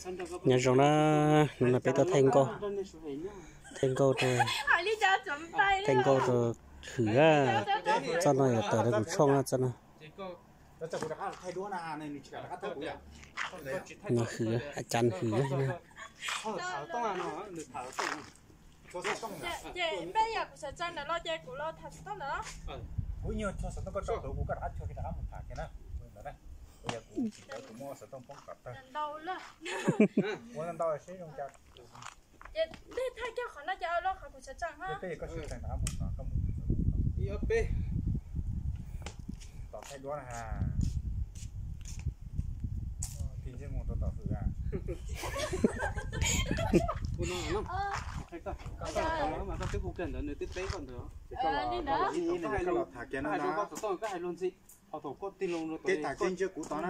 Nyob zoo na, hnub no peb tuaj thaij nkauj, thaij nkauj rau, thaij nkauj rau Hwm a. Txoj no yog tawm rau kuv tshooj na, txoj no. No Hwm, a cas Hwm na. Ces npej yam kuv sawv tsees ntawm los ces kuv los tham xov tooj ntawm los. Kuv nyuag txog xov tooj koj tso tuv kuv koj rov qab txog kiag rov qab mus tham kiag na. Kuv yog kuv tsis tau kuv muab xov tooj poob kom tag. Ua ntau seb zoo cas. Ces npej thaij kiag qhov no ces los qhov kuv sawv tsees ha. Peb koj sawv tsees rov qab mus no koj mus ib ob peb. Tom thaij duab na ha. Phim ntsej muag tau tom Hwm a. Koj los tham kiag no na. Koj hais lus ntxhi. Ho thaum koj tig loo rau tom kev tham kev ntsia kuv tod na.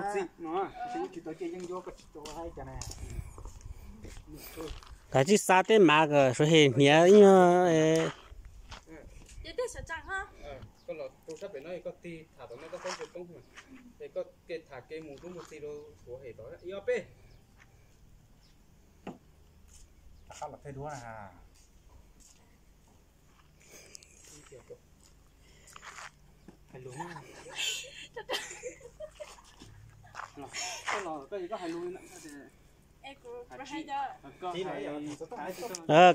Kav tsij xa tej mav kom Suav Hem hniav ib nyuag. Koj los rau sab pem no koj tig tham tom no koj saib ntsia poob, es koj kev tham kev mus rub mus txi rau Suav Hem tod ib ob peb. Rov qab los thaij duab na. Hais lus, koj los koj hais lus.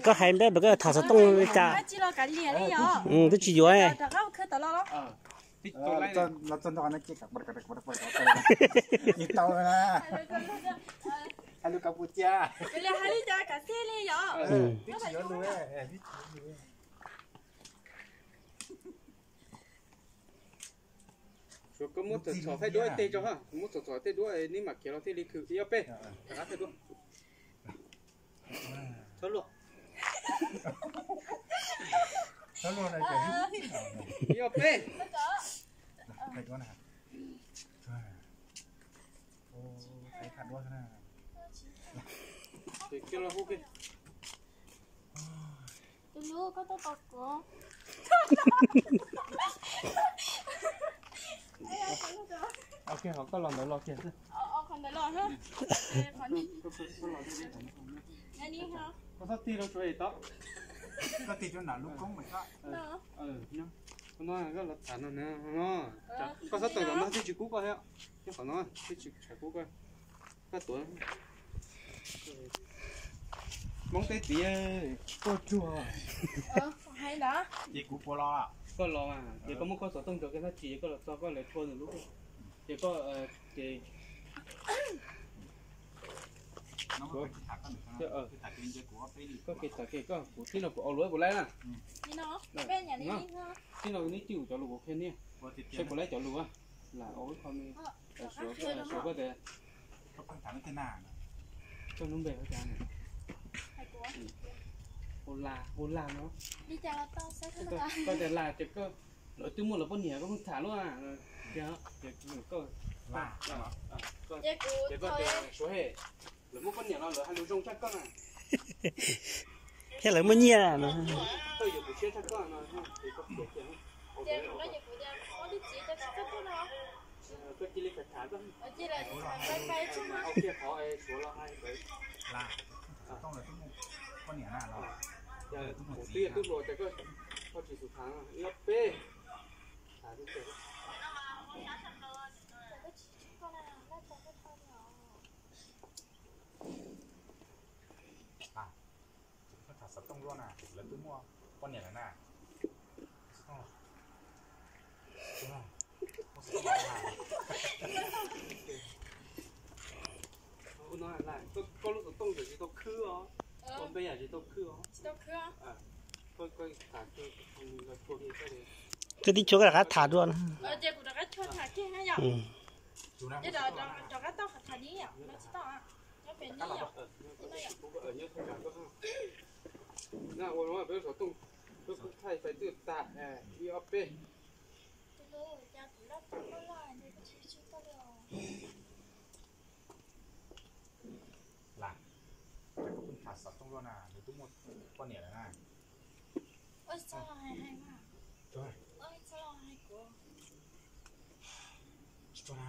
Koj hais npeb npam koj tham xov tooj li cas? Twb tsis yuav. Tau na. Hais lus Kav Pus Cia. Twb tsis yuav lus. Suav koj muab txhom txhom thaij duab ib teg tso ha, muab txhom txhom thaij duab neb mam khiav los thiaj li khwv ib ob peb. Rov qab thaij duab. Txhob luaj. Ib ob peb. Ces kiag los hu kiag. Tus hlub koj tuaj tos kuv. Ok, qhov koj los ntawd los kiag xwb. Koj txhob tig rau Suav Hem tod. Koj tig rau nram lub koob mas txhob. Koj los tham no na. Koj txhob tawm tom no, twb tsis kub koj thiab. Qhov no twb tsis tshais kub koj. Koj tuav Hmoob teb txiv quaj tsuag. Ces kuv puas los? Koj los mas, ces koj muab koj xov tooj rau kiag Thaj Tsis, koj los txog koj lawv rhua nws lub, ces koj, ces koj kev tham kiag koj, kuv tib no kuv ua luv puas laib na. Tib no neb cwj cov lus kuv qhia niaj, seb puas laib cov lus. Lam ua ib qho me, Suav koj tias, koj lub npe hu cas? Hu la, hu la no. Koj tias la ces koj, lawv twb muaj lawv poj niam koj pheej tham luaj. Ces koj, ces koj tias Suav Hem, lawv muaj poj niam los lawv hais lus zoo tshaj koj na. Thiab lawv muaj nyiaj no. Koj yuav kuv siab tshaj koj no, ces koj tias, koj cia li tham tham koj. Ua kiag qhov Suav los hais ntawd. Kuv twb yog tub hluas ces koj tsis xum tham ib ob peb. Koj tham xov tooj luaj na, lawv twb muaj poj niam lawm na. Koj lub xov tooj tsis tau khwb os, koj npe yam tsis tau khwb os. Koj tib chua koj rov qab tham dua na. Na ua no peb xov tooj, peb kuj thaij fais twj tas ib ob peb. Las, cas koj pheej tham xov tooj luaj na, nws twb muaj poj niam lawm na. Tsis txhob na.